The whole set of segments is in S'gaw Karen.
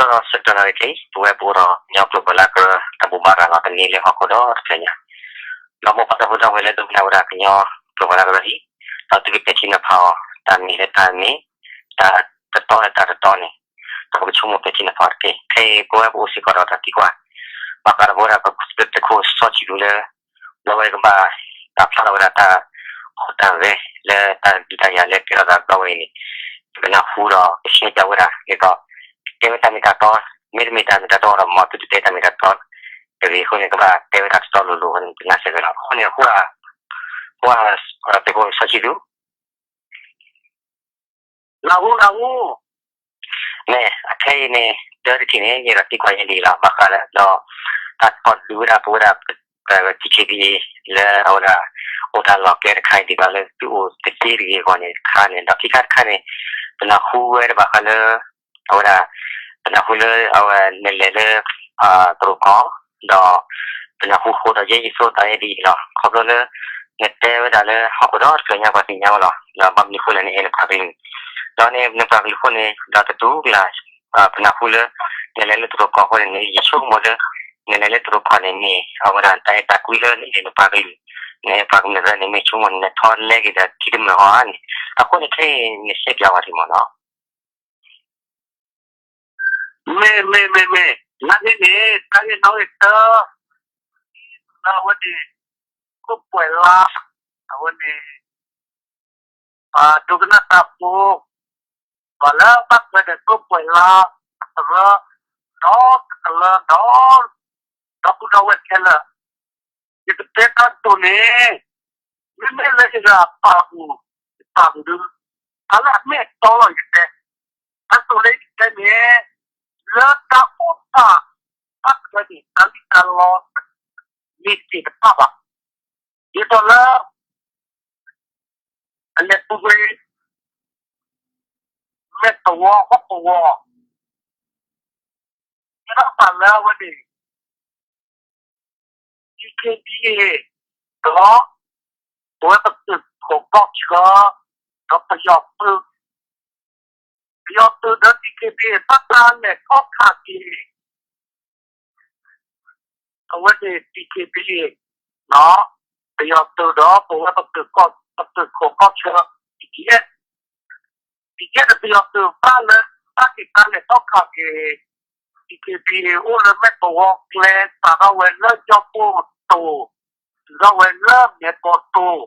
ဒီးဆၢကတီၢ်နၣ်ရံၣ်ခဲအံၤ ပဝဲပအိၣ်ဒီးကညီကျိာ်ပှၤလၢကရၢ တၢ်ဘိးဘၣ်ရၤလီၤတန့ၢ်လၢဟီၣ်ခိၣ်ဒီတဖျၢၣ်ညါ, ဒီးမိၢ်ပၢ်ဒီပုၢ်ဒီဝဲၢ်လၢဒိကနၣ်ဝဲဒၣ်ကညီကျိာ်ပှၤလၢကရၢအံၤ, ဒီးသုကပဲာ်ထံနီၤဖးအီၤ တၢ်မ့ၢ်လၢတၢ်မ့ၢ်, တၢ်တတီလၢတၢ်တတီန့ၣ်, ဒီးပကဆိကမိၣ်ပဲာ်ထံနီၤဖးအီၤတက့ၢ်. ခဲအံၤပဝဲပအိၣ်စ့ၢ်ကီးဒီးတၢ်သံကွၢ် ဘၣ်ဃးဒီးပဝဲဒၣ်ပသုးခိၣ်စီၤဆံလူလၢ ဒီးအဝဲကဘၣ်တၢ်ဖျါထီၣ်ဝဲဒၣ်တၢ် ဟီၣ်တၢ်ဂဲၤလၢတၢ်ဒုးတၢ်ယၤလၢကဲထီၣ်သးဘျီဝဲအံၤန့ၣ်, ပနၢ်ဟူဒီးကဆှဲကၠီဝဲဒၣ်ဒ်သိး တဲဝဲတၢ်မ့ၢ်တၢ်တီ, မ့တမ့ၢ်တၢ်မ့ၢ်တၢ်တီဒီး မ်သုတတဲတၢ်မ့ၢ်တၢ်တီတဂ့ၤအဃိန့ၣ် ကဘၣ်တဲဝဲဒၣ်တတီလိၤလိၤအဃိန့ၣ် ပနၢ်စဲးဂ့ၤလီၤ. အဃိန့ၣ် အဃိ သုးခိၣ်စီၤဆံလူ လၢဟူလၢဟူ, မ့ၢ်အခဲအံၤန့ၣ် တၢ်တထံၣ်န့ၣ် ယအဲၣ်ဒိးသံကွၢ်ယဲဒ်အံၤလီၤ. ဘၣ်ဃးဒီး တၢ်ထီၣ်ဒုးဝဲဒၣ်ပဝဲဒၣ် DKBA လၢအဝဲဒၣ် အိၣ်တၢ်လီၢ်ကျဲတခါအံၤဒ်သိးလၢသုအိၣ်တသ့တဂ့ၤအဂီၢ်န့ၣ်တခါန့ၣ်, ဒီးခံခါတခါန့ၣ် ပနၢ်ဟူဝဲဒၣ်ဘၣ်ဃးလၢ အဝဲဒၣ် ပနၢ်ဟူလၢအဝဲနလဲၤလၢ သရိာ်ကီၢ် ဒီး ပနၢ်ဟူဃိဒီးယဲယဆိသးယဲဒ်အံၤလီၤ. ခီဖျိလၢ နတဲဝဲဒၣ်လၢဟီၣ်ခိၣ်ဒီတဖျၢၣ်ညါပှၤသ့ၣ်ညါဝဲလီၤ. ဒီးဘၣ်မနုၤအဃိလဲၣ်န့ၣ် အဲၣ်နပှၤကလုာ်, ဒီးန့ၣ်နပှၤကလုာ်အဃိန့ၣ် ဒီးတတူၢ်ကလာ် ပနၢ်ဟူလၢ နလဲၤလၢသရိာ်ကီၢ်အဃိန့ၣ် ယဆိကမိၣ်လၢ နလဲၤလၢသရိာ်ကီၢ်န့ၣ်မ့ၢ် အဝဲဒၣ်တၢ်အဲၣ်တၢ်ကွံလၢနအဲၣ်နပှၤကလုာ်, နအဲၣ်ပှၤကမျၢၢ်သ့န့ၣ် မ့ၢ်ဆိကမိၣ်န့ၣ် နထီၣ်လဲက့ၤဒီးထံတမၢၢ်ဟီဧါန့ၣ်, အဃိန့ၣ်ခဲအံၤန့ၣ် နရှဲပၠးဝဲဒၣ်မ့ၢ်နီၤ. မ့ၢ် မ့ၢ် မ့ၢ် မ့ၢ် နာ်က့န့ၣ် တၢ်ဂ့ၢ်နီၣ်ဂံၢ်တၢ လၢအဝဲန့ၣ် ကိးပှဲၤလါ အဝဲန့ၣ် ဒိကနၣ်တၢ်ဖိ ပှၤလၢဘၣ်ထွဲဒီးကိးပှဲၤလါ အသရၢ ဒီးတကလၢ ဒီး ဒီပုၢ်ဒီဝဲၢ်ခဲလၢာ် ယကတဲတၢ်ကတိၤန့ၣ် မ့မ့ၢ်လၢယဂၤပာ်ပူၤ ယပာ်ပူၤဒု တၢ်လၢအမ့ၢ်အတီလီၤယတဲ, တၢ်ကတိၤလၢယတဲန့ၣ် လၢတၢ်အိၣ်သး ဘၣ်ထွဲန့ၣ် တၢ်လံၣ်တၢ်လီ မ့ၢ်သ့ၣ်တဖၣ်ဘၣ်. ဒ်သိးလၢ အလဲၤပူၤကွံာ် မဲၢ်သဝီ ဟီၣ်ကဝီၤ ကဲထီၣ်သးလၢအဝဲန့ၣ် DKBA ဒီး ပဝဲပသုးခိၣ်ကီၢ်ဆၢ ဒီးပယီၤသုး, ပယီၤသုးဒီး DKBA ဘၣ်တၢ်လဲၤထီၣ်ခးက့ၤ အဝဲန့ၣ် DKBA ပယီၤသုးဒီးပဝဲပသုးခိၣ်ကီၢ်ဆၢ BGF, BGF ဒီးပယီၤသုးဘၣ်လၢ ဘၣ်က့ၤတၢ်လဲၤထီၣ်ခးက့ၤ DKBA အိၣ်လၢမဲၢ်သဝီကျဲစးထီၣ်ဝဲလၢကၠီၣ်ကိၣ်တိၤ တုၤထီၣ်ဝဲလၢမဲၢ်ပီၤတိၤ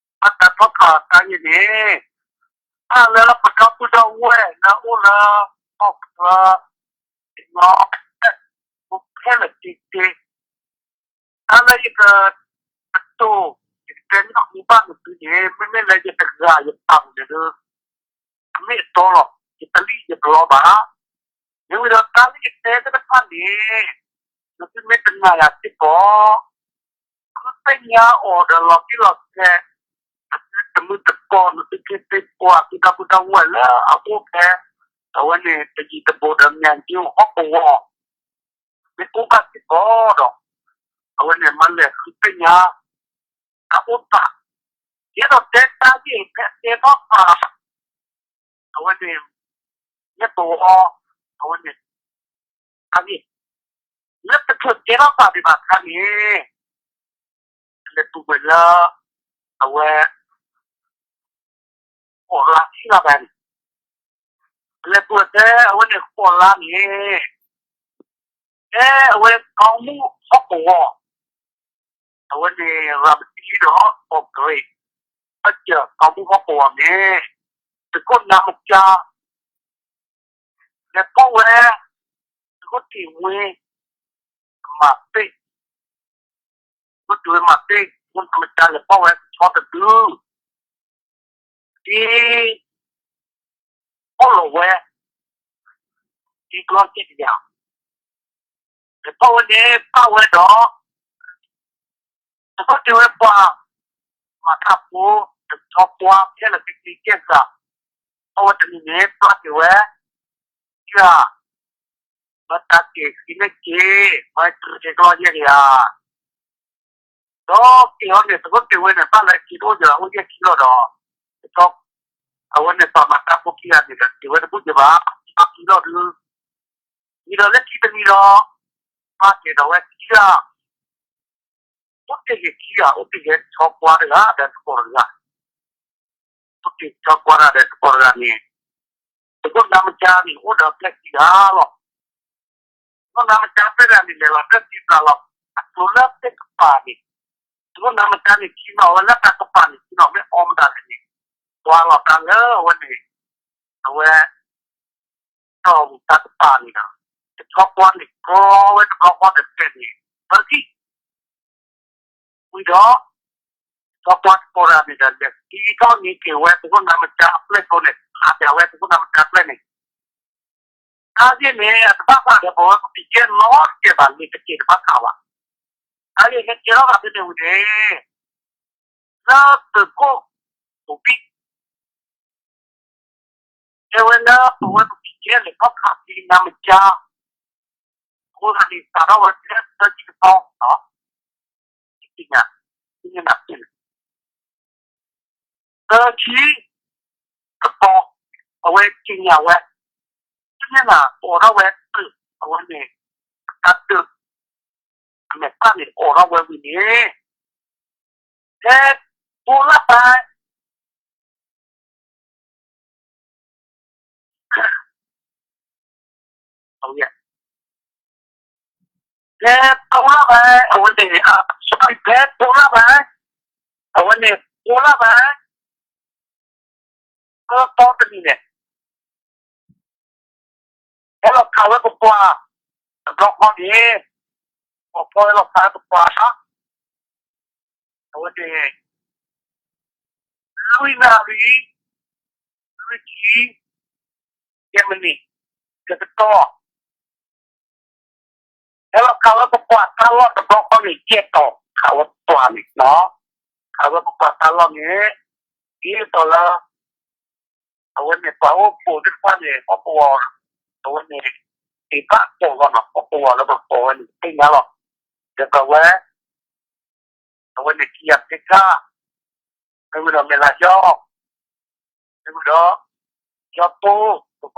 ဘၣ်တၢ်ထီၣ်ခးတၢ်ဂ့ၢ်န့ၣ် ဘၣ်လၢပဒီပုၢ်ဒီဝဲၢ်လၢအိၣ်လၢ ဟီၣ်ကဝီၤ ကညီ အိၣ်ဖဲလဲၣ်သ့သ့, တၢ်လၢယက ကတိၤ ယကတဲနီၣ်မူဘၣ်နသုန့ၣ် မ့မ့ၢ်လၢယတဂၤယပာ်ပူၤန့ၣ်ဒီး အမ့ၢ်အတီလီၤ ယတလံၣ်ယတလီဘၣ်. မ့ၢ်ဝံၤဒီးတၢ်လၢယတဲသ့ၣ်တဖၣ်န့ၣ် နသုမ့ၢ်တနာ်ယၤစ့ၢ်ကီး ဃုသ့ၣ်ညါအီၤဒီးလီၤတံၢ်လီၤဆဲး, နသုတမုၢ်တကိး နသုက့သ့ၣ်ပှၢ် သုတၢ်ပုၢ်တၢ်ဝဲၢ်လၢအအိၣ်ဖဲ အဝဲန့ၣ် တယံၤတဘူးဒီး မၠၣ်ကၠိ ဟီၣ်ကဝီၤ မ့ၢ်အိၣ်ဘၣ်စ့ၢ်ကီးဒီး အဝဲန့ၣ် မၤလဲၤဃုသ့ၣ်ညါ တၢ်အိၣ်သး, ယအဲၣ်ဒိးတဲတၢ်ဂ့ၢ်ဖဲတဲထီၣ်သး အဝဲန့ၣ် လၢသဝီ အဝဲန့ၣ် တၢ်ဂ့ၢ် လၢတချုးတဲထီၣ်သးဒံးဘၣ်အခါန့ၣ် လဲၤပူၤကွံာ်လၢ အဝဲ ဃိးလါဆံလါဘၣ်န့ၣ် လဲၤပူၤဖဲအဝဲန့ၣ် ဃိးလါန့ၣ် ဖဲအဝဲကီၢ်မုၢ်ဟီၣ်ကဝီၤ အဝဲန့ၣ် ရၤမတံဒီး အီၣ်ကရ့ၣ် အစၢၤကီၢ်မုၢ်ဟီၣ်ကဝီၤန့ၣ် သုးခိၣ်နါမကၠါ လဲၤပိာ်ဝဲ သုးခိၣ်တ့ၢ်ဝ့ မၤသ့ၣ် သုးခိၣ်တ့ၢ်ဝ့မၤသ့ၣ် သုးခိၣ်နါမကၠါလဲၤပိာ်ဝဲဆီတဒု ဒ် အိၣ်လီၤဝဲ ဒ်ကျီၢ်စ့ၣ်တယၤ လဲၤပိာ်ဝဲန့ၣ် ပာ်ဝဲဒီး သုးခိၣ်တ့ၢ်ဝ့ပှၤ မၤတၢ်ဖိ တဆီပှၤ ခဲလၢာ်က့ၤက့ၤကဲၢ်စၢ် အဝဲတနံၤန့ၣ် ပျၢ်က့ၤဝဲ ယၤ မၤတၢ်က့ၤဃံးန့ၢ်က့ၤ မၤတၢ်က့ၤကျီၢ်ယဲၢ်ကယၤ ဒီးက့ၤအီၤန့ၣ် သုးခိၣ်တ့ၢ်ဝ့န့ၣ် ဘၣ်လၢက့ၤတအိၣ်ယၤ အိၣ်ယဲၢ်ခံလီၢ်ဒီး အဝဲန့ၣ် ပှၤမၤတၢ်ဖိခံဂၤန့ၣ်ဒီး က့ၤဝဲတဘူၣ်ယၤဘၣ် ခံလီၢ်ဒုး မံဒီးလၢခံတနံၤဒီး ပၢ်ကဲၤဒီးဝဲခံဂၤ, အိၣ်တ့ၢ်ဂ့ၤခံဂၤ, အိၣ်တ့ၢ်ဂ့ၤဆီကွၢ်တဂၤဒီးသကိးတဂၤ, အိၣ်တ့ၢ်ဆီကွၢ်တဂၤဒီးသကိးတဂၤန့ၣ်, သကိးနါမကါန့ၣ် အိၣ်ဒီးဖျၢၣ်ခံဂၤလီၤ. သကိးနါမကါဖျၢၣ်တဂၤန့ၣ် လဲၤလီၤဖျၢၣ်ခံပျၢ်လီၤ. အကျိၤလၢသ့ၣ်ကပၤန့ၣ်, သကိးနါမကါန့ၣ် ခံနီၤဝဲလၢတၢ်ကပၤန့ၣ် ခံနီၤမ့ၢ်အီမတၤလဲၣ်န့ၣ်, ကွၢ်လီၤတၢ်လၢအဝဲန့ၣ်, အဝဲ တီၢ်မူတၢ်ကပၤန့ၣ်ဒီး တဆီကွၢ်န့ၣ် ကြီဝဲတဘျီဃီဒီးတဲန့ၣ်, ပၢ်ခံ ဝံၤဒီး ဆီကွၢ်သကိးတဂၤန့ၣ်ဒီး လဲၤသံထီၣ်န့ၢ်က့ၤဝဲသကိးနါမကါအပျဲၢ်ကိန့ၣ် ခးပၠးဝဲသကိးနါမကါအပျဲၢ်န့ၣ်, တၢ်ဂ့ၢ်န့ၣ် အတဘၣ်ဃးဒီးပဝဲပပံၤကဲနီတကဲဘၣ် လံာ်တကဲတဘၣ်ဃးဘၣ်. တၢ်ဂ့ၢ်ဟဲကဲထီၣ်ဘၣ်ဖဲန့ၣ်ဝံၤန့ၣ်, လၢသုးခိၣ် ပူၤဘံၣ် တဲဝဲလၢပဝဲပပံၤကဲလဲၤထီၣ်ခးသံနါမကါ, အဃိသတးန့ၣ် စးထီၣ်ဝဲဖဲသၢဆံတသီ, သၢဆံ, သၢဆံတသီ, အဝဲက့ၤညါဝဲ, သ့ၣ်ညါနၤ အိးထီၣ်ဝဲသုး အဝဲန့ၣ် အတၢ်ဒုး အမဲာ်သၣ်န့ၣ် အိးထီၣ်ဝဲဝံၤန့ၣ်, ဖဲ ဘိလၢဘဲ ဖဲဘိလၢဘဲ အဝဲန့ၣ်, ဖဲဘိလၢဘဲ အဝဲန့ၣ် ဘိလၢဘဲ သၢသီတနံၤန့ၣ် ဟဲလီၤခးဝဲပပှၤ တဘျီဃီန့ၣ်, ပှၤဖီဟဲလီၤခးဝဲပပှၤ, အဝဲန့ၣ် လွံၢ်နၣ်ရံၣ် လွံၢ်ဆံ ယဲၢ်မံးနံး ကကတီၢ် ဟဲလီၤခးဝဲပပှၤတၢ်လီၢ်တဘျီဃီန့ၣ် ယဲၢ်တီၤ ခးဝဲပပှၤန့ၣ်, ခးဝဲပပှၤတၢ်လီၢ်န့ၣ် ဒ်သိးလၢ အဝဲန့ၣ် ပှၤအိၣ်ပိာ်သ့ၣ်တဖၣ်န့ၣ် ဟီၣ်ကဝီၤ အဝဲန့ၣ် ဒံးဘၣ်ကီးလီၤနီၤ, ဟီၣ်ကဝီၤလၢပပိာ်ဝဲန့ၣ် သ့ၣ်ညါလီၤ. ဒီးပဝဲ အဝဲန့ၣ် ခံဂၤသ့ၣ်တဖၣ်, မ့ၢ်ဝံၤဒီးမဲာ်လၤယီၢ်, မ့ၢ်ဝံၤဒီး ယီၢ်တိၢ် သကိးထီၣ်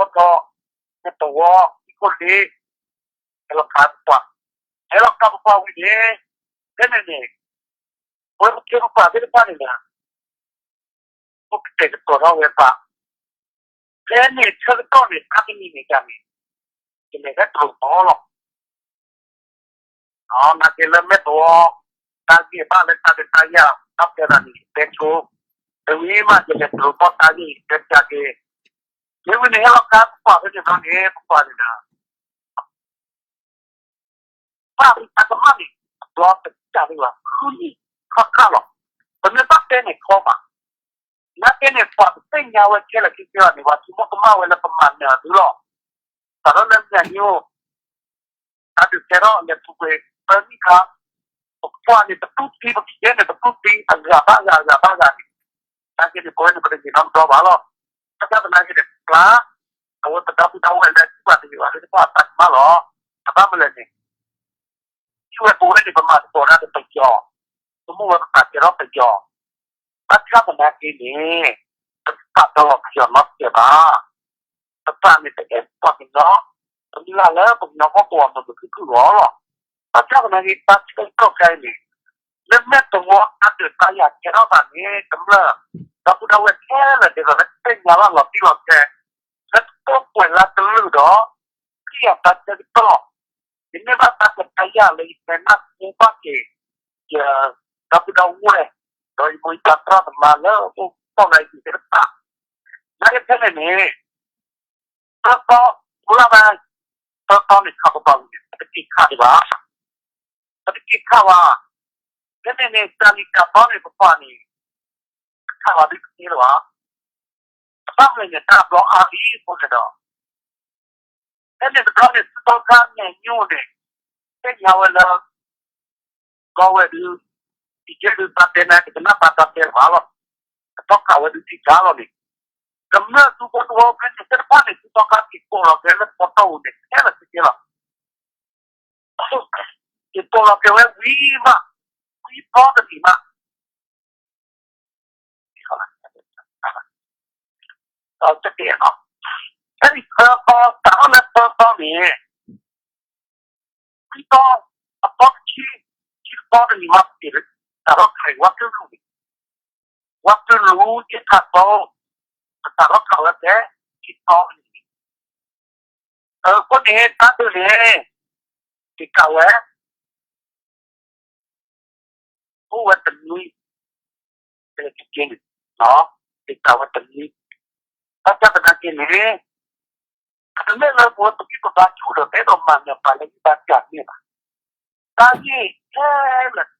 မဲာ်သဝီ သံခိၣ်လ့ ဟဲလီၤခးပပှၤ, ဟဲလီၤခးပပှၤဝံၤန့ၣ် ဖဲန့ၣ်န့ၣ် ပဝဲပကဲပပှၤသ့ၣ်တဖၣ်န့ၣ်ဒီး အိၣ်ကတဲာ်ကတီၤထီၣ်ဝဲပှၤ, ဖဲန့ၣ်ဆၢကတီၢ်န့ၣ် တၢ်တနံၤန့ၣ်တၢ်န့ၣ် ယလဲၤဖဲတရိးဖီလီၤ. နာ်က့လၢမဲာ်သဝီ တၢ်ဂ့ၢ်ဘၣ်လၢတၢ်ဒုးတၢ်ယၤ တၢ်ဖဲဒၣ်န့ၣ် ယတဲဆိ, တဝံၤမး ယလဲၤတရိးဖီတၢ်ဂ့ၢ် ယတဲပၠးက့ၤ, မ့ၢ်ဝံၤန့ၣ် ဟဲလီၤခးပပှၤဖဲန့ၣ်ဘျီန့ၣ် ပပှၤန့ၣ်ဒီး ဘၣ်မတၤကမၣ်န့ၣ် အဘျီတကးဒံးဘၣ် ဃုနံၣ်ခါခါလီၤ. ပမ့ၢ်ဘၣ်တဲန့ၣ်ခီဘၣ်, နာ်က့န့ၣ် ပှၤတသ့ၣ်ညါဝဲခဲလၢာ်ခဲဆ့ဘၣ်န့ၣ် ပှၤဆိကမိၣ်ကမၣ်ဝဲလၢပမၤနၢၤအီၤဒုလီၤ. စးထီၣ်လၢမုၢ်နံၤအိၣ် တၢ်ဒုးကဲထီၣ်လဲၤပူၤကွံာ် သၢနံၣ်ခါ, ပပှၤန့ၣ် တပူၤသံ ပကယဲၢ်န့ၣ် တပူၤသံ အဂၤဘၣ်ဂၤ အဂၤဘၣ်ဂၤန့ၣ်, နာ်က့န့ၣ် ပဝဲန့ၣ် ပတဂ့ၤနီတဘျီဘၣ်လီၤ. ဘၣ်ဆၣ်သနာ်က့န့ၣ် ပျၢ် အဝဲပဒီပုၢ်ဒီဝဲၢ်လၢထံၣ်ဘၣ်တဂ့ၤဘၣ်လၢတဖၣ်အသးကမၣ်လီၤ. အဘၣ်မနုၤလဲၣ်န့ၣ် ထံၣ်ဝဲပဝဲန့ၣ် ပမၤသကိးတၢ်ဒီးပယီၤ, ပမ့ၢ်ဝဲပပာ်စၢၤထီၣ်ပယီၤ, ဘၣ်ဆၣ်သနာ်က့န့ၣ် ပပာ်တလီၤပယီၤနီတစဲးဘၣ်. ပပာ်န့ၣ် ပအဲၣ်ပှၤကညီ, ပမုၢ်လၢ်လၢပကညီဟီၣ်ကဝီၤမၤမုာ်ခုၣ်ခုၣ်လီၤလီၤ. ဘၣ်ဆၣ်သနာ်က့ တၢ်ဆၢကတီၢ်ခဲအံၤန့ၣ် လၢမဲာ်သဝီတၢ်ဒုးတၢ်ယၤကဲထီၣ်သးန့ၣ် ကမျၢၢ် ဒီပုၢ်ဒီဝဲၢ်ခဲလၢာ်ဒ်သိးလၢသ့ၣ်ညါဘၣ်လီၤတံၢ်လီၤဆဲး လၢပကွဲးလၢတလုာ်ဒီး ခရံာ်အတၢ်ဆၢကတီၢ် ယမ့ၢ်ဘၣ်တၢ်ခွဲးတၢ်ယာ်လၢယဖဲနၢ်ဟူဘၣ်က့ၤ ယဒီပုၢ်ဒီဝဲၢ် ဒီးယမိၢ်ယပၢ်သရၣ်သမါလၢအိၣ်ကီၢ်လၢအံၤသ့ၣ်တဖၣ် နာ်က့ဖဲန့ၣ်န့ၣ် သၢသီ မုၢ်လၢ်ဘၣ် သၢသီန့ၣ် ခးပပှၤဝံၤန့ၣ် ပတက့ၤခးဒံးဘၣ်, ပတက့ၤခးဘၣ်. ဖဲန့ၣ်န့ၣ် တၢ်နံၤတၢ်သီန့ၣ် ပပှၤန့ၣ် တခးဘၣ်ဒုးတသ့လၢၤဘၣ်. အဘၣ်မနုၤန့ၣ် တၢ်ဘျီအါလံအဃိန့ၣ်ဒီး ဖဲန့ၣ်တဘျီန့ၣ် သုးသီခါမဲာ်ညိၣ်န့ၣ် သ့ၣ်ညါဝဲလၢ ကီဝဲဒုး ယဲဒုးသးတဲနၤ ယကနၣ်ဘၣ်သးတဲဘၣ်လီၤ. ကထီၣ်ခးဝဲဒုးထံဆါလီၤန့ၣ် ကမျၢၢ်သူဖိတဝီဖဲန့ၣ်သ့ၣ်တဖၣ်န့ၣ် သုးသီခါက့ၤကိးလီၤက့ၤလၢသီတီၢ်ပူၤန့ၣ် ခဲလၢာ်ခဲဆ့လီၤ. က့ၤကိးလီၤက့ၤဝဲဝံၤမး ဝံၤဘျီတနံၤမး တက့ၢ်နီၤ. ဖဲန့ၣ်သၢသီ စးထီၣ်လၢသၢသီန့ၣ် ခံသီ, အသီတဆံ, ခံသီတနံၤမး ပက့ၤစးထီၣ်ခးအံၤ ဝါကလုာ်န့ၣ်, ဝါကလုာ်က့ဖးသီ, ပစးထီၣ်ခးဝဲဖဲခံသီန့ၣ်, အဃိန့ၣ် တၢ်ဒုးန့ၣ် က့ၤကးဝဲ အိၣ်ဝဲတနွံ, ကဲက့ၤန့ၣ်, က့ၤကးဝဲတနွံ, ဘၣ်ဆၣ်သနာ်က့န့ၣ် တမ့ၢ်လၢပဝဲပဂံၢ်ပဘါဆူၣ်ဒီး ပအဲၣ်ဒိးမၤနၢၤပှၤလၢဂံၢ်ဘါစၢ်န့ၣ်ဘၣ်. တၢ်ဂ့ၢ်ခဲလၢာ်,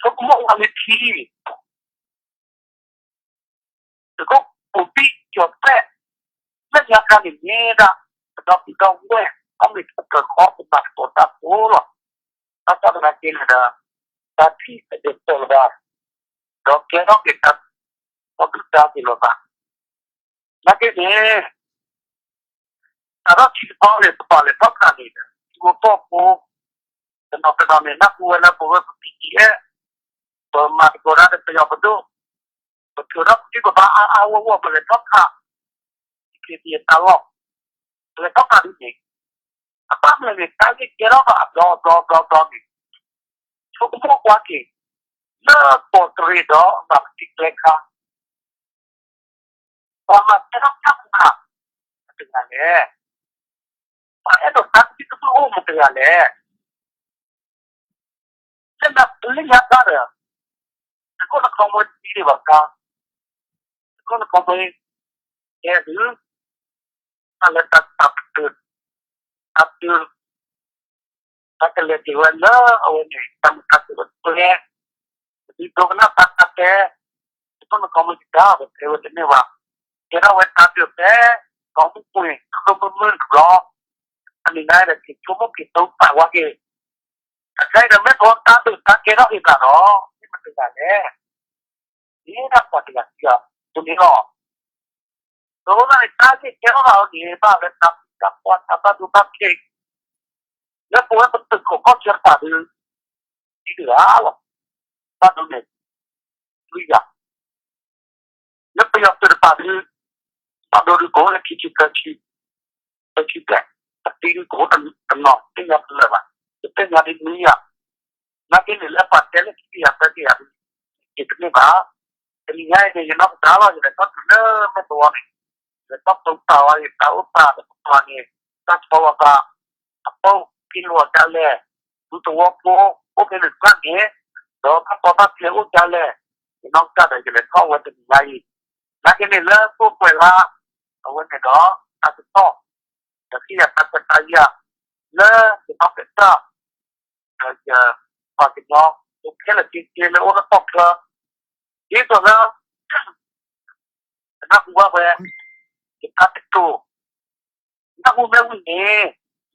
ဆိကမိၣ်ဝဲလၢခံ သုးခိၣ်ပိာ်ဘံၣ်ကၠီၤသဲး လၢညါခါန့ၣ်မ့ၢ်ဒၣ် ပဒီပုၢ်ဒီဝဲၢ် အမ့ၢ်ပကဃီပမၤသကိးတၢ်ဖိလီၤ. ဘၣ်ဆၣ်သနာ်က့န့ၣ်ဒီး တၢ်ထံၣ်တဒဲးကီးလၢၤဘၣ်, ဒီးကဲထီၣ်က့ၤတၢ် ဒီးဒုၣ်ဒါက့ၤလီၤဘၣ်. နာ်က့န့ၣ် စးထီၣ်ခံသီန့ၣ် ပပာ်လဲၤထီၣ်ခးန့ၣ် ထံဖိကီၢ်ဖိ တနီၤတနီၤန့ၣ် နၢ်ဟူဝဲလၢပဝဲပ ပီၣ်အ့ၣ် ပမၤသကိးတၢ်ဒီးပယီၤပဒိၣ်, ပထုးထီၣ်ပထံၣ်ပဘါအါအါဂီၢ်ဂီၢ် ပလဲၤထီၣ်ခး က့ၤပယီၤတၢ်လီၢ်, ပလဲၤထီၣ်ခးဒ်န့ၣ်, အဘၣ်မနုၤန့ၣ် တၢ်ဂ့ၢ်ကဲထီၣ်ဘၣ်အဘျီအဘျီအဘျီအဘျီန့ၣ် ဆိကမိၣ်ကွၢ်က့ၤ လၢကီၢ်တရံးဒီးမၤပတံၤကျဲခါ ပှၤမၤကဲထီၣ်တၢ်မၤ မတဂၤလဲၣ်. ပှၤအဲၣ်ဒိးတၢ်သဘံၣ်သဘုၣ်အိၣ်မတဂၤလဲၣ်. လၢနၤလၢညါခါဒီး သုးခိၣ်နခီမ့ၢ်တသံဒံးဘၣ်ခါ, သုးခိၣ်နခီမ့ၢ် ကဲသု တၢ်လၢတၢ်ပတုာ် တၢ်ပတုာ် တၢ်ကလဲၤက့ၤဝဲလၢအဝဲန့ၣ် တၢ်မုာ်တၢ်ခုၣ်အကျဲ, ပဒိကနၣ်တၢ်တၢ်တဲ, သုးခိၣ်နခီမ့ၢ်ကဒါ ပတဲဝဲတန့ၢ်ဘၣ်, ကဲထီၣ်ဝဲတၢ်ဒုးဖဲ ကီၢ်မုၢ်ပှ့ၤ ကီၢ်မုၢ်မုၢ်တဘျီ, အန့ၣ်န့ၣ်ဒီး က့ၤဆိကမိၣ်က့ၤ တိစၢ်ဝဲက့ၤ, အခဲအံၤဒီး မ့ၢ်ပဝဲတၢ်ဒုးတၢ်ကဲထီၣ်က့ၤသးဒီး မ့ၢ်မတဂၤလဲၣ်. မ့ၢ်ဒၣ်ပှၤတဂၤခံဂၤ ပန့ၣ်လီၤ. အဃိသတးန့ၣ် တၢ်ဂ့ၢ်ကဲထီၣ်သးအီၤန့ၣ် ဘၣ်လၢတၢ်သံတၢ်ပှၢ်တၢ်ဘၣ်ဒိဘၣ်ထံး လၢပဝဲပသုးခိးကီၢ်ဆၢတဖၣ်ဒုး ဒ်တဂၤလီၤ. ဘၣ်ဒိန့ၣ် လွံၢ်ဂၤ, လၢပယီၤသုးတဖၣ်ဒုး ဘၣ်ဒိဒုးကအိၣ်လၢခံဆံသၢဆံ, သၢဆံဘျဲၣ်, အသံဒုးကအိၣ်တနီၤ သ့ၣ်ညါတလၢာ်ဘၣ်, တသ့ၣ်ညါဒ်နွံဂၤ, နာ်က့န့ၣ် လၢပှၤတဲလၢခံကယၤသၢကယၤဒုး က့ၤတန့ၢ်ဘၣ်. တနံၤညါအံၤန့ၣ် ယနီၢ်ကစၢ်လီၤယလဲၤထီၣ်တုၤလၢမဲာ်သဝီန့ၣ်, လဲၤထီၣ်တိစၢ်ဝဲ ယတၢ်အိၣ်သးဒီးပပှၤန့ၣ်, တၢ်ဆီဝဲဘၣ်, အဖိခံဂၤဒၣ်လဲာ်, ဒူသဝီဖိ အိၣ်ဖဲန့ၣ်တဖၣ်န့ၣ်, ဒီးဘၣ်ကီဘၣ်ခဲအိၣ်ဒၣ်လဲာ်, ယနီၢ်ကစၢ်ဒီးယလဲၤထီၣ်ဝဲတနံၤညါအံၤ, နာ်က့န့ၣ်လၢပှဲၤပှဲၤလၢ အဝဲန့ၣ်ဒီး တၢ်ကစီၣ် ဒီးဟ့ၣ်ယၤတၢ်ခွဲးတၢ်ယာ် လၢယဘၣ်ပဲာ်တၢ် ဒီးယပှၤကညီ ခဲလၢာ်ခဲဆ့လၢအိၣ်လၢကီၢ်ချၢ, ဒ်သိးလၢ ကနၢ်ဟူဘၣ်ဝဲ ယတၢ်ကတိၤ, နၢ်ဟူမ့ၢ်ဝံၤန့ၣ်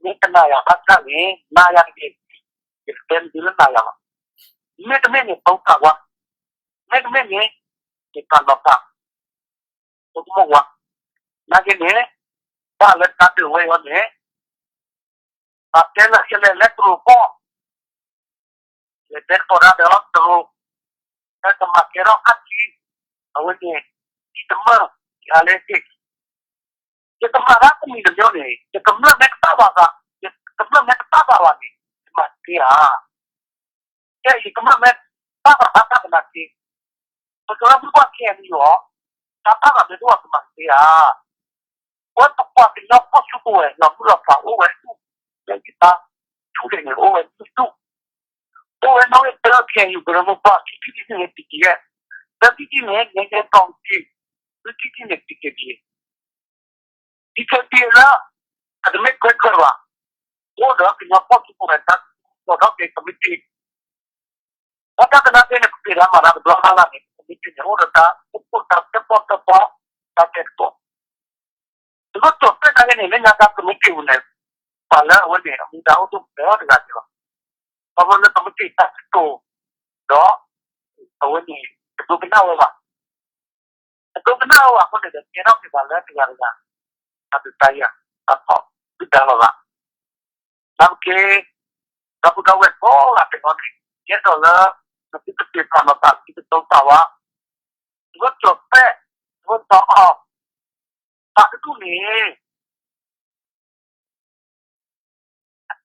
မ့ၢ်ကနၤယၤဘၣ်ဆၣ်န့ၣ် နၤယၤတဂ့ၤ, ယကတဲနသုလၢနၤယၤလီၤ. မ့တမ့ၢ်န့ၣ် တိစၢ်ဝဲ, မ့တမ့ၢ်န့ၣ် ယပာ်လီၤပာ် ဆိကမိၣ်ဝဲ, နာ်က့န့ၣ် ဘၣ်လၢတၢ်ဒုးဝဲအံၤန့ၣ် ပှၤတဲလၢယလဲၤလၢတရူးကီၢ်, လဲၤတဲသကိးတၢ်ဒီးတရူး, လၢကမၤကဲထီၣ်အါထံ, အဝဲန့ၣ် ယတမၢၢ် ယၤလဲၣ်သ့ၣ်, ယကမၤတၢ်တမံၤတမံၤန့ၣ် ယကမျၢၢ်မ့ၢ်တဘၣ်ဘၣ်သး, ယကမျၢၢ်မ့ၢ်တဘၣ်ဘၣ်ဘၣ်န့ၣ် ယမၤတသ့ဧါ. ကဲယကမျၢၢ်မ့ၢ်ဘၣ်ဘၣ်ဘၣ်သနာ်က့, ပကရၢမိၢ်ပှၢ်ခဲအံၤန့ၣ်အီၤ, တၢ်ဘၣ်ဘၣ်မ့ၢ်တအိၣ်ဘၣ်ကမၤတသ့ဧါ. ပဝဲပပှၤကညီဖီၣ်စုကဝဲၤ လီၤမုၢ်လီၤဖးအိၣ်ဝဲဒူၣ်, လၢယတၢ်ထူၣ်န့ၣ် အိၣ်ဝဲဒူၣ်ဒူၣ်, အိၣ်ဝဲနီၣ်ဂံၢ်သၢ ခဲအံၤ ပကရၢမိၢ်ပှၢ် ခံထံၣ်တထံၣ်န့ၣ် ပံၤကံၤယဲၢ်, သၢထံၣ်တထံၣ်န့ၣ် ငဲၤကဲကီၢ်ကံၤ, လွံၢ်ထံၣ်တထံၣ်န့ၣ် ပံၤကံၤယဲၢ် ဒ်ခဲတံလၢ အတမ့ၢ်ခွဲးခွဲးဘၣ်, အိၣ်ဒီးကညီဖီၣ်စုကဝဲၤတၢ်ကီထီၣ်က့ၤကမံးတံာ်, ဘၣ်တၢ်ကနၣ်သ့န့ၣ် ပက့ၤလၢမၤတၢ်တဘျီလၢ်လၢ်န့ၣ် ကမံးတံာ်န့ၣ် အိၣ်ဒီးတၢ်အိၣ်ဖှိၣ်တၢ်တဲပီၣ်တဲပီၣ် တၢ်တဲသကိး, တဘျီကၠီၤသဲၣ်နာ်က့န့ၣ် လၢညါကကမံးတံာ်ပူၤန့ၣ် ပှၤလၢအဝဲန့ၣ် အမူဒါအိၣ်ဒိၣ်ကတၢၢ်တဂၤန့ၣ်လီၤ. ခီဖျိလၢကမံးတံာ်တၢ်ကတိၤ ဒီး အဝဲန့ၣ် တဒိကနၣ်ဝဲဘၣ် တဒိကနၣ်ဝဲဘၣ်အဃိန့ၣ်ဒီး ကဲထီၣ်က့ၤသးလၢတဂၤတဂၤ တၢ်ဒုးတၢ်ယၤ တၢ်ဖီၣ်ဒုၣ်ဒါလီၤသး, နာ်က့ ဒီပုၢ်ဒီဝဲၢ်ကိးဂၤဒဲးန့ၣ် ယအဲၣ်ဒိးလၢ နသုတပ့ၤဖးနီၤသး သုတတိၤသးဝဲ, တဝဲကၠီၤပဲၣ် တဝဲစီၤအီၤ သးတဒူၣ်န့ၣ်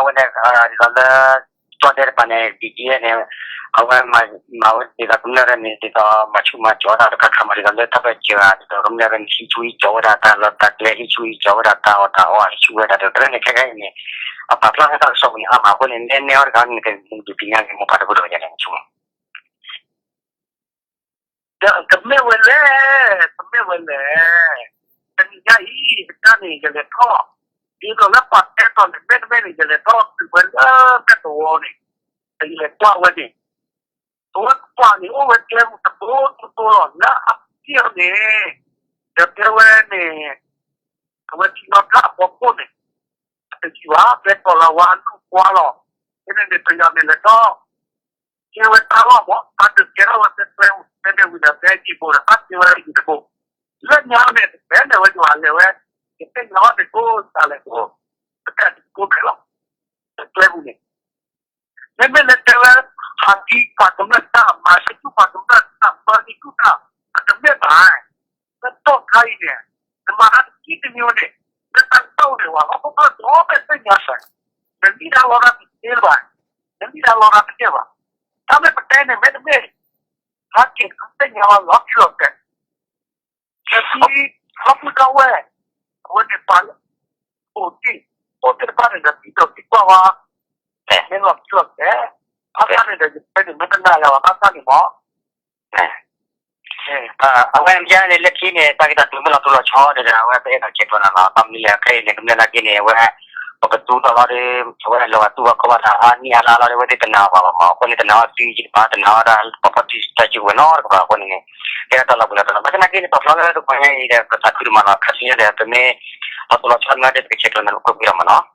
အဝဲန့ၣ် ဒ်သိးလၢ ကၠီၣ်တဲတပၤန့ၣ် ဒ်က့န့ၣ် အဝဲမၤဝဲဒ်သိးကမျၢၢ်ရၢန့ၣ် ဒ်သိးမၤဆူၣ်မၤကၠီၤတၢ်တခါခါမး ဒ်သိးလၢတၢ်ဘၢၣ်စၢၤဂၤ ဒ်သိးကမျၢၢ်ရၢန့ၣ် ဟံးဆူၣ်ဟံးကၠီၤဝဲဒၣ်တၢ်လီၢ်တၢ်ကျဲ ဟံးဆူၣ်ဟံးကၠီၤဝဲဒၣ်တၢ်အီၣ်တၢ်အီ ဟံးဆူၣ်ဝဲဒၣ်တကရၢန့ၣ် ခဲခဲအံၤန့ၣ် အပာ်ဖျါထီၣ်တၢ်ကစီၣ်ပူၤန့ၣ် အါမးအဃိန့ၣ် နဲနဲအီၤတခါန့ၣ် ကဒုးသ့ၣ်ညါက့ၤမိၢ်ပၢ်တဘျီတခီယါန့ၣ် ဒီးကမ့ၢ်ဝဲလဲၣ်, ကမ့ၢ်ဝဲလဲၣ်, တနံၤညါအံၤ ကစၢ်န့ၣ် ယလဲၤထီၣ်, ဒ်သိးလၢပှၤတဲတီၤန့ၣ် မ့တမ့ၢ်န့ၣ် ယလဲၤထီၣ်တုၤဝဲလၢမဲၢ်တဝီန့ၣ်, ယလဲၤကွၢ်ဝဲန့ၣ်, အဝဲပှၤန့ၣ် အိၣ်ဝဲကျဲမုၢ်တဘိတဘိလီၤ လၢအပျံၤန့ၣ်, ဒီးတဲဝဲန့ၣ်, အဝဲထံနီၤဖးအဖီခိၣ်န့ၣ်, အတယံၤဘၣ် ဖဲကီၤလၤဝါအလူၢ်ကွၢ်လီၤ, ဖဲန့ၣ်န့ၣ် ပယီၤန့ၣ်လဲၤထီၣ် ကဲဝဲတၢ်လီၢ်မး တၢ်ဒုးကဲထီၣ်ဝဲဖဲ ဖဲန့ၣ်ဝံၤဒီး ဖဲယံၤဘိဒီး တၢ်ကဲဝဲယံၤတဘိ, လၢညါန့ၣ် တဖဲန့ၣ်ဝဲယွၤလဲၤဝဲ, ယသ့ၣ်ညါဘၣ်န့ၣ် ကိးစးလဲၣ်ကိး, ပတၢ်ဒုးကိးဖဲလီၤ, ကျဲပူၤန့ၣ် မ့မ့ၢ်လၢတဲဝဲ ဟးကံပှၤကမျၢၢ်တၢ် မၤစၢၤကံပှၤကမျၢၢ်တၢ် မၤန့ၢ်ကံတၢ် အတမ့ၢ်ဘၣ်. လၢတီၢ်ခါအံၤန့ၣ် နမၤတၢ်တကံတမံၤန့ၣ် လၢတၢ်ကတီၢ်န့ၣ် ပှၤဟီၣ်ခိၣ်ဒီဘ့ၣ်သ့ၣ်ညါစ့ၢ် နမ့ၢ်ဒၣ်လီတၢ်တသ့လၢၤဘၣ်, နမ့ၢ်ဒၣ်လီတၢ်တကဲဘၣ်. တၢ်မ့ၢ်ပတဲန့ၣ် မ့တမ့ၢ် ဟဲက့ၤသ့ၣ်ညါဝဲလီၤတံၢ်လီၤဆဲး နသု ဟီၣ်ခိၣ်ဒီဝဲၢ် အဝဲန့ၣ်ပှၤလၢ အိၣ်တ့ၢ် အိၣ်သ့ၣ်တဖၣ်န့ၣ်ဒီး သံဒိးသံကွၢ်ဝဲ မ့ၢ်လီၤတံၢ်လီၤဆဲး ဘၣ်ဆၣ်န့ၣ်ဒီး ယတဲန့ၣ် မ့ၢ်တနာ်ယၤဘၣ် ဘၣ်ဆၣ်န့ၣ်မ့ၢ် အဝဲမ့ၢ်န့ၣ် လၢခံန့ၣ် တၢ်ဂ့ၢ်တၢ်ကျိၤမ့ၢ်လီၤတိၢ်လီၤဆီဒီး အဝဲပအဲၣ်ဒိးဆဲးကျိးနၤလီၤ. ဘၣ်မနုၤလဲၣ် ခဲအံၤန့ၣ် ကမျၢၢ်နာ်က့န့ၣ် အဝဲ ပကသူထီၣ်လီၤဒီး အဝဲလီၤဂာ်သူၣ်ဘၣ်ခီၣ်ဘၣ်ဒီး အါနံၣ်အါလါလီၤဒီး အဝဲသ့ၣ်တနာ်ဘၣ်ဘၣ်မး အဃိန့ၣ် တနာ်အီၤသုယတဘၣ် တနာ်အီၤတၢ်ပှၤဖီၣ်တံၢ်တၢ်စုကဝဲၤနီတကပၤအဃိန့ၣ်န့ၣ် ကဲထီၣ်တၢ်လီၤဘှံးလီၤတီၤလီၤ. ဘၣ်ဆၣ်နာ်က့န့ၣ် ပှၤဖျီလၢတကီၢ်ညါအံၤဒီး ပသးခုဒိၣ်မးလီၤ. ခါဆူညါဒီး ပမ့ၢ် လီၤတိၢ်လီၤဆီမ့ၢ်ဒီး ပကဆဲးကျိးနၤလၢကွ့ၢ်ကွ့ၢ်လီၤမးနီၤ. မ့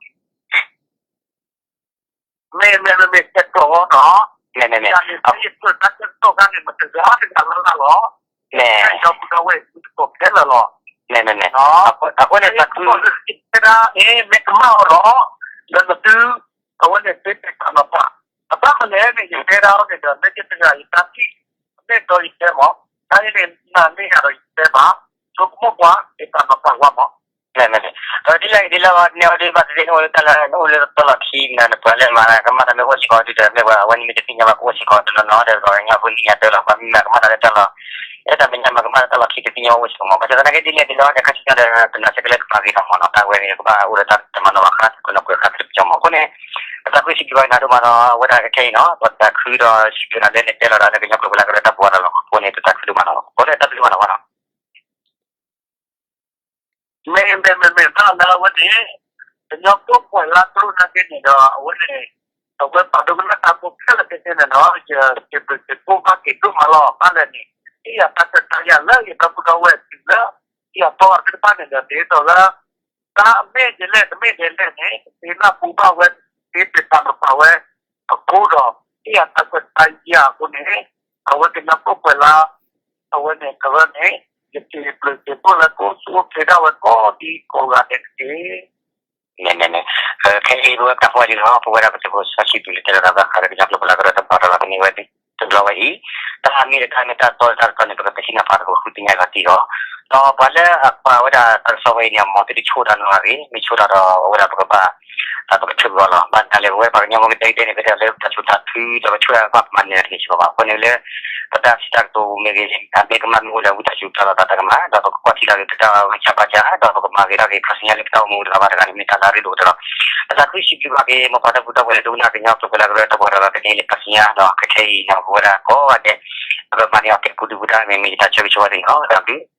မ့ၢ်မ့မ့ၢ်ဆဲးကျိးအီၤနီၤ, မ့မ့ၢ်မ့မ့ၢ် တၢ်န့ၣ် တၢ်ယတၢ်ဆၢကတီၢ်ခါန့ၣ် မတၤတဂၤလၢ်လၢ်လီၤ, မ့ၢ်ဒီပုၢ်ဒီဝဲၢ်သုတကိးခဲလၢာ်လီၤ, မ့မ့ၢ်မ့မ့ၢ် အဃိန့ၣ် တၢ်ယတဲဒၣ်အံၤ မ့ၢ်ကမၣ်အီၤဒီး လၢနသု အဝဲန့ၣ်သ့တ့ၢ်တၢ်နီၤဖး, အဘၣ်မနုၤလဲၣ်န့ၣ် ယတဲဒၣ်အီၤန့ၣ်ဒီး လၢယတဂၤယတၢ်ထံၣ် မ့ၢ်ဒီးယတဲမး, တၢ်အံၤန့ၣ် နာ်န့ၢ်ယၤဒီးယတဲဘၣ်, ဆိကမိၣ်ကွၢ် တ့ၢ်တၢ်နီၤဖးကွၢ်မး မ့မ့ၢ်မ့မ့ၢ် ဒ်လဲၣ်ဂ့ၤဒ်လဲၣ်ဂ့ၤ နဲအီၤဒ်ဘၣ်သ့ၣ်သ့ၣ် နအိၣ်လၢတၢ်လီၢ် နအိၣ်လၢတၢ်လီၢ်ခံ နပှၤလၢမၤကမၣ်တၢ်မ့ၢ်အိၣ်စ့ၢ်ကီးဒ်ဒီး မ့ၢ်ပှၤအဝဲန့ၣ်မ့ၢ်တသ့ၣ်ညါဘၣ်ကအိၣ်စ့ၢ်ကီးတနီၤနီၤဒီး ပှၤကညီဖိလံၤညါတၢ်လီၤ ပှၤမ့ၢ်မၤကမၣ်တၢ်လၢတၢ်လီၢ် လၢတၢ်မဲာ်ညါမၤကမၣ်တၢ်လီၢ်ခံတသ့ၣ်ညါအိၣ်စ့ၢ်ကီးမး ဘၣ်ဆၣ်သနာ်က့ဒ်လဲၣ်ဒ်လဲၣ်ဂ့ၤ ခါဆူညါဒီး တနၤစ့ၢ်ကီးလၢကမၤဂ့ၤထီၣ်မးနီၤ တၢ်ဝဲန့ၣ် ကဘၣ်အိၣ်ဒီးတၢ်တမၤနီၣ်ဘၣ်ဃး ကနီၢ်ကွဲးဃာ်သ့ၣ်ပကီမး အဃိန့ၣ် ပသးခုစံးဘျုးဘၣ်နၤဒိၣ်မးနီၤ အဝဲဒၣ်ခဲအံၤနီၤ ပသးခုဒီးစံးဘျုးနၤလၢနတဲလီၤဒီး လၢကညီကျိာ်ပူၤလၢကရၢတၢ်ဘှီတၢ်လီၢ်အဃိန့ၣ် ပသးခုဒိၣ်မးနီၤ အဃိန့ၣ် တၢ်ဘျုးမးနီၤ မ့ၢ်မ့ၢ်မ့ၢ်မ့ၢ် တၢ်လၢအဝဲန့ၣ် ကညီကျိာ်ပူၤလၢကျိနာ်က့န့ၣ်ဒီး အဝဲန့ၣ် အဝဲပာ်ဒိကနၣ်တၢ်ဖိခဲလၢာ်ခဲဆ့န့ၣ်နီၤ ယစံးဘျုးစံးဖှိၣ်ဘၣ်က့ၤဒိၣ်မးလီၤ ဘၣ်လဲၣ်န့ၣ် ဟ့ၣ်ယၤတၢ်ခွဲးတၢ်ယာ်လၢယဒီပုၢ်ဒီဝဲၢ်တုၤလၢ ဟ့ၣ်ယၤပီၢ်အသ့ၣ်တဖၣ်န့ၣ်ဒီး ဒ်သိးလၢ တၢ်အမ့ၢ်ဒ်လဲၣ်တမ့ၢ်ဒ်လဲၣ်န့ၣ် သ့နၢ်ပူၤဘၣ်ဝဲ သ့ပျံၤတၢ်မၤပာ်ဝဲ အဃိဒီး ဟ့ၣ်ယၤတၢ်ခွဲးတၢ်ယာ်အဃိန့ၣ် အဝဲကညီကျိာ်ပူၤလၢ အဝဲန့ၣ်ကရၢန့ၣ် ယစံးဘျုးစံးဖှိၣ်လၢကအိၣ်ဆူၣ်အိၣ်ချ့ဒၣ်ဝဲကိးဒံကိးဂၤဒဲးတက့ၢ်. မ့မ့ၢ်မ့ၢ် ခဲအံၤပဝဲပတၢ်ဟူးဂဲၤလံလီၤ ပဝဲဒၣ်ပသုးဖိစီဆှံပျုၤလၢတဲလီၤတၢ်ဘၣ်ဃးဒီးကညီကျိာ်ပူၤလၢကရၢတၢ်ဘှီတၢ်လီၢ်ကန့ၢ်ဝဲတဘျီဝဲအံၤ တၢ်မ့ၢ်တၢ်မ့ၢ်တၢ်တီတၢ်တတီန့ၣ် ပကပဟံးနၢ်ပၢၢ်တကဃုသ့ၣ်ညါလီၤတံၢ်အီၤ ဒီးပှၤလၢအကွၢ်ဝဲဒၣ်တၢ်ကစီၣ်ဝဲအံၤန့ၣ် အမ့ၢ်သုတဆိၣ်တၢ်နီတဂၤဂ့ၤ မ့ၢ်ဆိၣ်တၢ်ဒီးအဝဲဒၣ်ပကဘၣ် ပကထုးက့ၤအီၤလီၤ ဘၣ်မနုၤလဲၣ် ပဝဲပှၤကညီဖိကတဲကတဲန့ၣ် ပတဲလၢပတၢ်ဆိၣ်တၢ်ထု ဒီးပဆိၣ်တၢ်ကဘၣ်မၤန့ၢ်တန့ၢ်စ့ၢ်ကီးဘၣ် အဃိန့ၣ်လၢ ပတၢ်စံးတၢ်ကတိၤမ့ၢ်ဂ့ၤ အမ့ၢ်ကမၣ်မ့ၢ်အိၣ်ဒီးဝံသးစူၤတၢ်လီၢ်တၢ်ကမၣ် ဒီးပကကွၢ်ထံလီၤက့ၤပတၢ်ဂံၢ်စၢ်ဘါစၢ် ဒီးပကမၤဂ့ၤထီၣ်က့ၤခါဆူညါလၢပတၢ်အိၣ်မူတဂၤဘၣ်တဂၤန့ၣ် မ့ၢ်တၢ်လၢအရ့ဒိၣ်ကတၢၢ်လီၤ. ပသးခုစံးဘျုးဘၣ်က့ၤ မိၢ်ပၢ်ဒီပုၢ်ဒီဝဲၢ်လၢဒိကနၣ်ကညီကျိာ်ပူၤလၢကရၢတၢ်ဘှီတၢ်လီၢ်ကန့ၢ်လံခါဆူညါ ဒီးခဲခဲအံၤန့ၣ် ပဝဲဒၣ်ကိးဂၤဒဲး ပကမၤန့ၢ်အီၤကဲကုဒုပူၤတၢ်မ့ၢ်မ့ၢ်ယတၢ်ဆၢဂ့ၤဆၢဝါသ့ၣ်န့ၣ်လီၤ. တၢ်ဘျုး